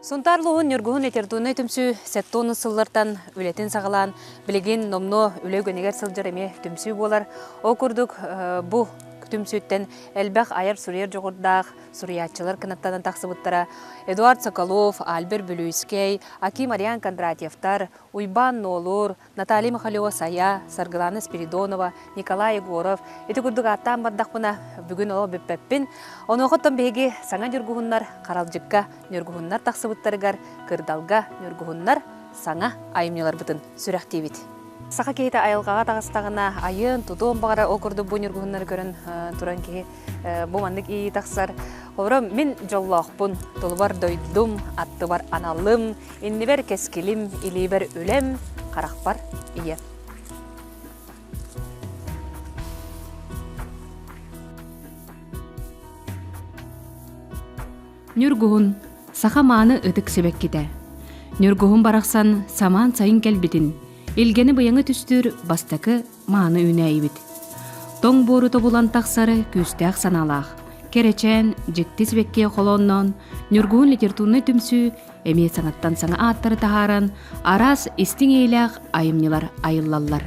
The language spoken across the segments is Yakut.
Сунтаар улууһун Ньургуһун литературнай түмсүү 70 сыллартан үлэтин саҕалаан, билигин номнуо үлэ үгэнигэр сылдьар эмиэ түмсүү буолар. Ол курдук бу түмсүүттэн элбэх айар-суруйар дьоҕурдаах суруйааччылар кынаттанан тахсыбыттара. Эдуард Соколов, Альберт Бүлүүскэй, Аким Ариан Кондратьевтар, Уйбаан Нуолур, Наталья Михалева-Сайа, Саргылана Спиридонова, Николай Егоров ити курдук ааттаан бардахпына бүгүн олох бүппэппин. Онуоха оттон биһиги саҥа ньургуһуннар харалдьыкка ньургуһуннар тахсыбыттарыгар кырдалга ньургуһуннар саҥа айымньыларбытын сүрэхтиибит. Саха киһитэ айылҕаҕа таҕыстаҕына айыан, тутуон баҕара ол курдук бу ньургуһуннары көрөн туран киһи бу маннык иэйии тахсар. Холобура, мин дьоллоохпун, тулубар дойдум, аттыбар аналым, Иннибэр кэскилим, илиибэр үлэм, харахпар ийэм. Ньургуһун, саха мааны ытык сибэккитэ. Ньургуһун барахсан самаан сайын кэлбитин, илгэни быйаҥы түстүүр бастакы мааны үүнээйибит. Тоҥ буору тобулан тахсары күүстээх санаалаах, кэрэчээн, дьикти сибэккиэ холоонноон Ньургуһун литературнай түмсүү эмиэ саҥаттан саҥа ааттары таһааран, араас истиҥ эйэлээх айымньылар айыллаллар.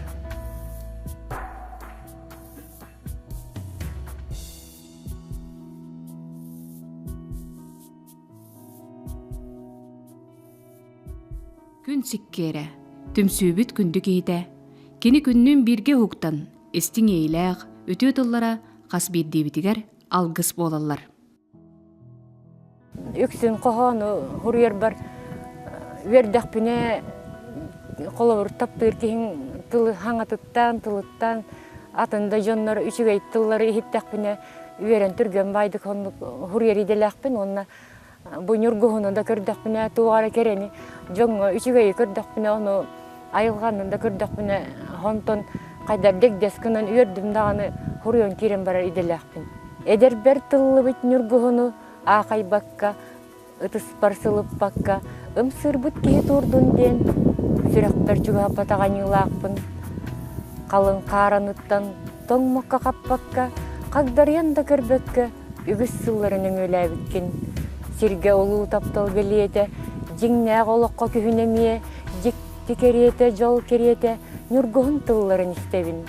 Күн сиккиэрэ, түмсүүбүт күндү киһитэ. Кини күннүүн бииргэ уһуктан, истиҥ иэйилээх, үтүө тыллара хас биирдиибитигэр алгыс буолаллар. Үксүн хоһоону суруйарбар үөрдэхпинэ, холобур, таптыыр киһиҥ тылы хаҥатыттан, тылыттан атын да дьоннор үчүгэй тыллары иһиттэхпинэ үөрэн түргэн баайдык оннук суруйар идэлээхпин уонна Бу ньургуһуну да көрдөхпүнэ, туох эрэ кэрэни, дьоҥҥо үчүгэйи көрдөхпүнэ, ону айылҕаны да көрдөхпүнэ, онтон хайдах дэгдэс гынан үөрдүм даҕаны хуруйан киирэн барар идэлээхпин. Эдэрбэр тыллыбыт ньургуһуну аахайбакка, ытыспар сылыппакка, ымсыырбыт киһи туурдун диэн сүрэхпэр чугаһаппатах аньыылаахпын. Халыҥ хаараныттан тоҥмокко-хаппакка, хагдарыйан да көрбөккө үгүс сыллары нөҥүөлээбиккин. Сиргэ улуу таптал бэлиэтэ, дьиҥнээх олоххо күһүн эмиэ, дьикти кэриэтэ, дьол кэриэтэ, ньургуһун тылларын истэбин.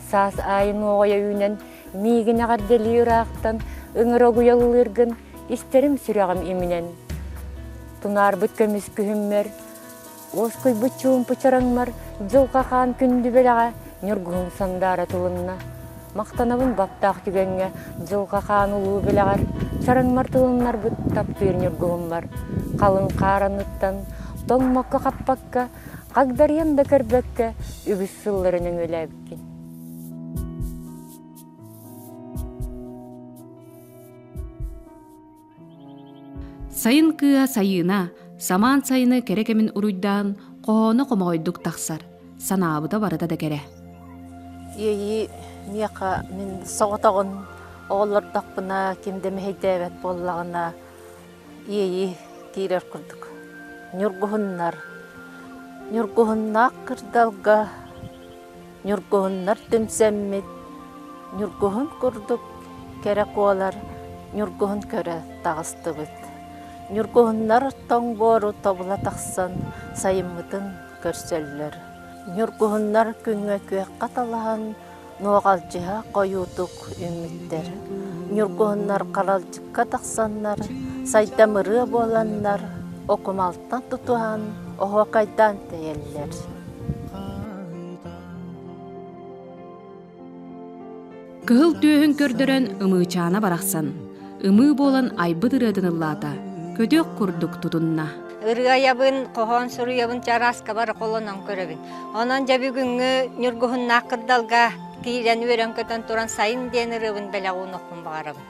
Саас аайы нуоҕайа үүнэн, миигин эҕэрдэлии ыраахтан, ыҥыра угуйаллыыргын истэрим сүрэҕим иминэн. Тунаарбыт көмүс күһүммэр, Уоскуйбут чуумпу чараҥмар дьылҕа хаан күндү бэлэҕэ ньургуһун сандаара тылынна. Махтанабын баптаах түгэҥҥэ дьылҕа хаан улуу бэлэҕэр чараҥмар тылыннарбыт таптыыр ньургуһуммар. Халыҥ хаараныттан тоҥмокко-хаппакка, хагдарыйан да көрбөккө үгүс сыллары нөҥүөлээбиккин. Сайын кыыһа Сайыына самаан сайыны кэрэ кэмин уруйдаан хоһооно хомоҕойдук тахсар, санаабыта барыта да кэрэ. Иэйии миэхэ мин соҕотоҕун оҕолордохпуна ким да мэһэйдээбэт буоллаҕына иэйии киирэр курдук. Ньургуһуннар Ньургуһуннаах кырдалга Ньургуһуннар түмсэммит, ньургуһун курдук кэрэ куолар ньургуһун көрө таҕыстыбыт. Ньургуһуннар тоҥ буору тобула тахсан сайыммытын көрсөллөр. Ньургуһуннар күҥҥэ күөххэ талаһан нуоҕалдьыһа хойуутук үүммүттэр. Ньургуһуннар харалдьыкка тахсаннар, сайдам ырыа буоланнар, окумалтан тутуһан оһуокайдаан тэйэллэр. Кыһыл түөһүн көрдөрөн Ымыычаана барахсан, ымыы буолан айбыт ырыатын ыллаата, көтүөх курдук тутунна. Ырыайабын, хоһоон суруйабын чарааскабар холонон көрөбүн. Онон дьэ бүгүҥҥү ньургуһуннаах кырдалга киирэн үөрэн-көтөн туран сайын диэн ырыабын бэлэх уунуохпун баҕарабын.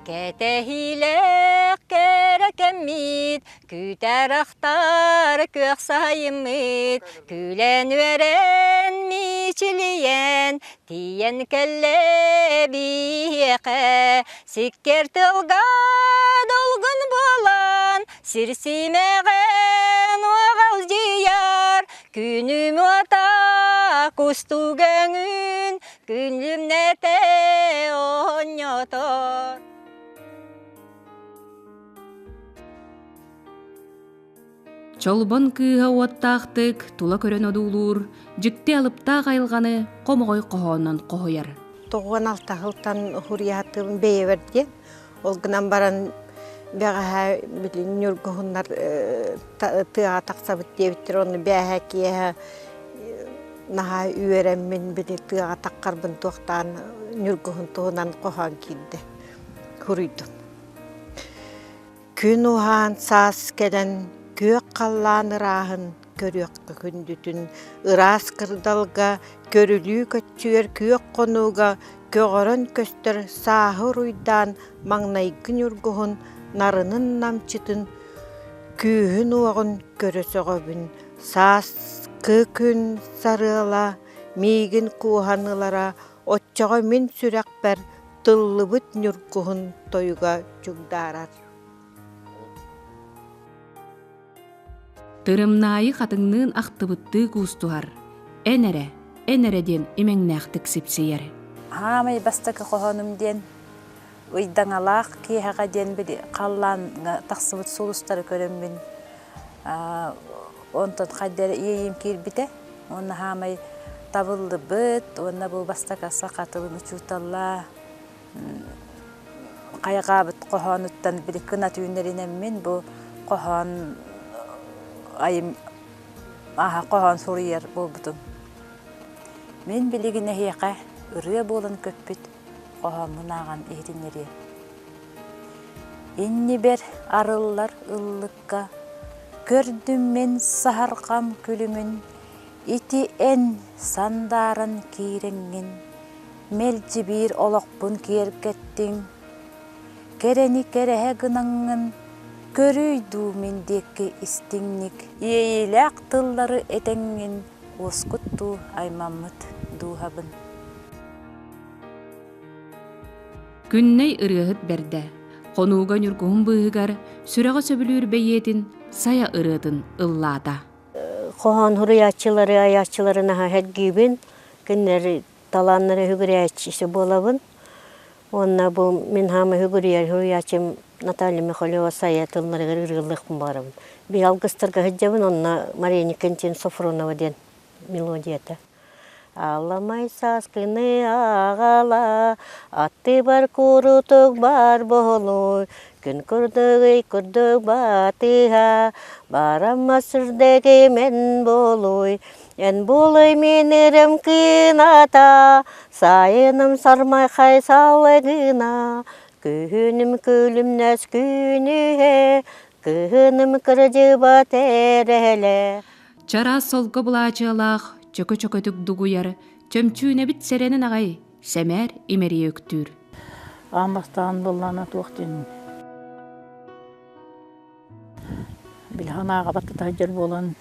Кэтэһиилээх кэрэ кэммит, күүтэр ахтар күөх сайыммыт, күлэн үөрэн мичилийэн, тиийэн кэллэ биһиэхэ, сиккэр тылга долгун буолан, сир симэҕин уоҕалдьыйар, күнүм уота кустук өҥүн, Күнлүмнэтэ оонньотор. Чолбон кыыһа уоттаахтык тула көрөн одуулуур, дьикти алыптаах айылҕаны хомоҕой хоһоонунан хоһуйар. Тоҕуон алтаһылтан хуруйаатыбын бэйэбэр диэн. Ол гынан баран бэҕэһээ били ньургуһуннар тыаҕа тахсабыт диэбиттэр, ону бээһээ киэһэ наһаа үөрэммин били тыаҕа таххарбын туохтаан ньургуһун туһунан хоһоон киирдэ хуруйдум. Күн уһаан саас кэлэн күөх халлаан ырааһын көрүөххэ күндүтүн, ыраас кырдалга көрүлүү көччүйэр күөх хонууга көҕөрөн көстөр сааһы уруйдаан маҥнайгы ньургуһун нарынын намчытын күүһүн-уоҕун көрө сөҕөбүн, сааскы күн сарыала миигин кууһан ылара, оччоҕо мин сүрэхпэр тыллыбыт ньургуһун тойуга чугдаарар. Тырымнаайы хатыҥныын ахтыбыттыы куустуһар, эн эрэ, эн эрэ диэн имэҥнээхтик сипсийэр. Хаамай бастакы хоһоонум диэн ыйдаҥалаах киэһэҕэ диэн били халлааҥҥа тахсыбыт сулустары көрөммүн онтон хайда эрэ иэйиим киирбитэ уонна хаамай табыллыбыт уонна бу бастакы саха тылын учуутала хайҕаабыт хоһоонуттан били кынат үүннэринэммин бу хоһоон айым ааһа хоһоон суруйар буолбутум. Мин билигин эһиэхэ ырыа буолан көппүт хоһооммун ааҕан иһитиннэриэм. Иннибэр арыллар ыллыкка көрдүм мин саһарҕам күлүмүн ити эн сандааран киирэҥҥин мэлдьи биир олохпун киэргэттиҥ кэрэни кэрэһэ гынаҥҥын көрүүй дуу мин диэки истиҥник иэйиилээх тыллары этэҥҥин уоскут дуу аймаммыт дууһабын Күннэй ырыаһыт бэрдэ, хонууга ньургуһун быыһыгар сүрэҕэ сөбүлүүр бэйиэтин сайа ырыатын ыллаата. Хоһоон суруйааччылары, айааччылары наһаа сэргиибин. Кинилэр талааннара үһүгүрээччи буолабын. Уонна бу мин хаама үһүгүрүйэр суруйааччым Наталья Михалева сайа тылларыгар ырыалыахпын баҕарабын. Биир алгыстарга сылдьабын, онно Мария Никитична Софронова диэн мелодията. Аламай сааскыны аҕала, аттыбар курутук бар боһолуй, күн курдук ый курдук батыһа, барамма сүрдэги мен болуй, эн болуй мин ырым кыната, сайыным сармайхай салыгына, күһүнүм күлүмнэс күнүһэ, кыһыным кырдьыбат эрэһэлэ. Чараас солко былаачыалаах, чөкө-чөкөтүк дугуйар, чөмчүүнэбит сэрэнэн аҕай, сэмээр имэрийэ үктүүр. Аан бастаан буоллаана туох диэн били санааҕа баттатаһыдьар буолан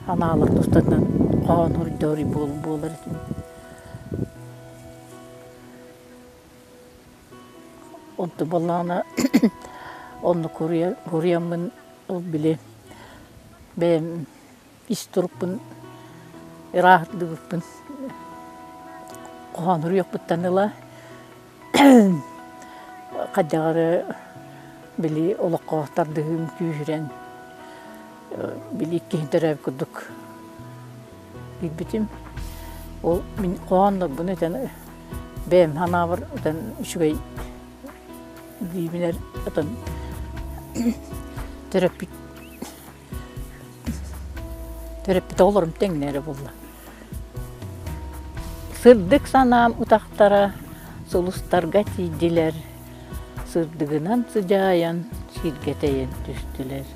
анаалар тустарынан хоһоон суруйдоору буолар этим. Онту буоллаҕына оннук суруйаммын ол били бэйэм ис турукпун ырааһырдыбыппын хоһоон суруйуохпуттан ыла хайдах эрэ били олоххо тардыһыым күүһүрэн били иккиһин төрөөбүт курдук билбитим. Ол мин хоһооннорбун этэн бэйэм санаабар этэн үчүгэй диибинэр отон төрөппүт төрөппүт оҕолорум тэҥнэ эрэ буолла. Сырдык санаам утахтара сулустарга тиийдилэр, сырдыгынан сыдьаайан сиргэ тэйэн түстүлэр.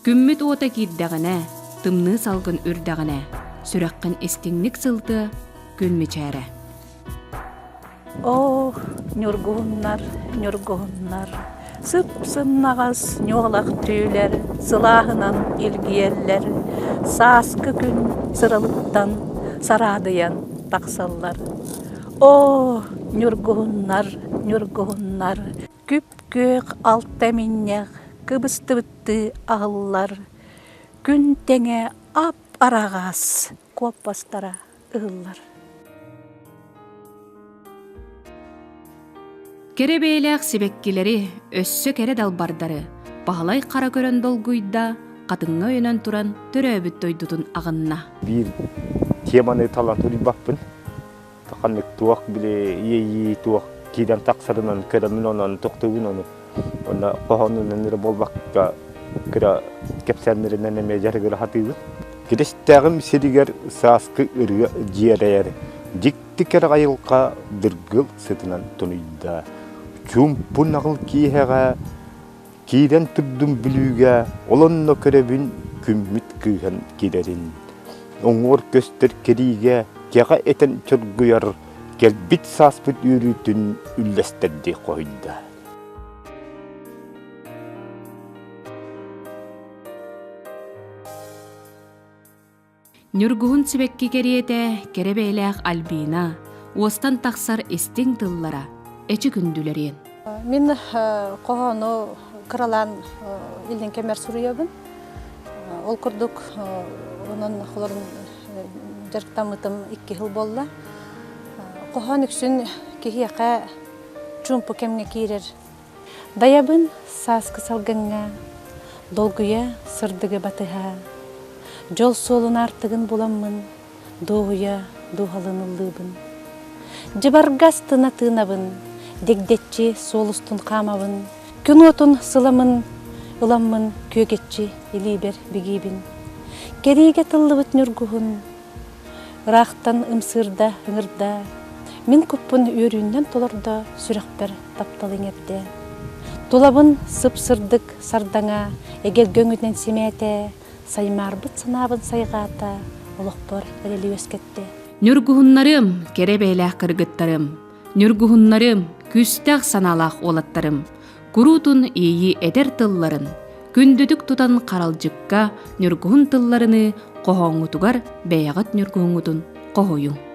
Күммүт уота киирдэҕинэ, тымныы салгын үрдэҕинэ, сүрэххин истиҥник сылтыа, күн мичээрэ. Оо, ньургуһуннар, ньургуһуннар, сып-сымнаҕас ньуолах түүлэр сылааһынан илгийэллэр, сааскы күн сыралыттан сараадыйан тахсаллар. Оо, ньургуһуннар, ньургуһуннар, Күп-күөх алта эминньэх кыбыстыбыттыы аһыллар, күн тэҥэ ап-араҕас куоппастара ыһыллар. Кэрэ бэйэлээх сибэккилэри, өссө кэрэ далбардары Баһылай Хара көрөн долгуйда, хатыҥҥа өйөнөн туран төрөөбүт дойдутун аҕынна. Биир теманы талан суруйбаппын. Ханнык туох били иэйии туох киирэн тахсарынан көрөмүн онон тохтуубун ону. Онно хоһоонунан эрэ буолбакка кыра кэпсээннэринэн эмиэ дьарыгыра сатыыбын. Киристээҕим сиригэр сааскы ырыа дьиэрэйэр дьикти кэрэ айылҕа дыргыл сытынан тунуйда. Чуумпу наҕыл киэһэҕэ киирэн турдум Бүлүүгэ, ол онно көрөбүн күммүт кыыһан киирэрин. Уҥуор көстөр кэриигэ кэҕэ этэн чоргуйар, кэлбит сааспыт үөрүүтүн үллэстэрдии хоһуйда. Ньургуһун сибэкки кэриэтэ кэрэ бэйэлээх Альбина уостан тахсар истиҥ тыллара эчи күндүлэриэн. Мин хоһоону кыралаан илин кэмэр суруйабын. Ол курдук онон холорун дьарыктаммытым икки сыл буолла. Хоһоон үксүн киһиэхэ чуумпу кэмҥэ киирэр. Дайабын сааскы салгыҥҥа, долгуйа сырдыгы батыһа, дьол суолун аартыгын буламмын, дуоһуйа дууһалыын ыллыыбын. Дьыбарга астына тыынабын, дэгдэччи суол устун хаамабын, күн уотун сыламын ыламмын күөгэччи илиибэр бигиибин. Кэриигэ тыллыбыт ньургуһун, Ыраахтан ымсыырда, ыҥырда, мин куппун үөрүүннэн толордо, сүрэхпэр таптал иҥэрдэ. Тулабын сып-сырдык сардаҥа эгэлгэ өҥүнэн симээтэ, саймаарбыт санаабын сайҕаата, олохпор эрэли үөскэттэ. Ньургуһуннарым, кэрэ бэйэлээх кыргыттарым, ньургуһуннарым, күүстээх санаалаах уолаттарым, куруутун иэйии этэр тылларын, күндүтүк тутан харалдьыкка ньургуһун тылларыныы хоһооҥҥутугар бэйэҕит ньургуһуҥҥутун хоһуйуҥ.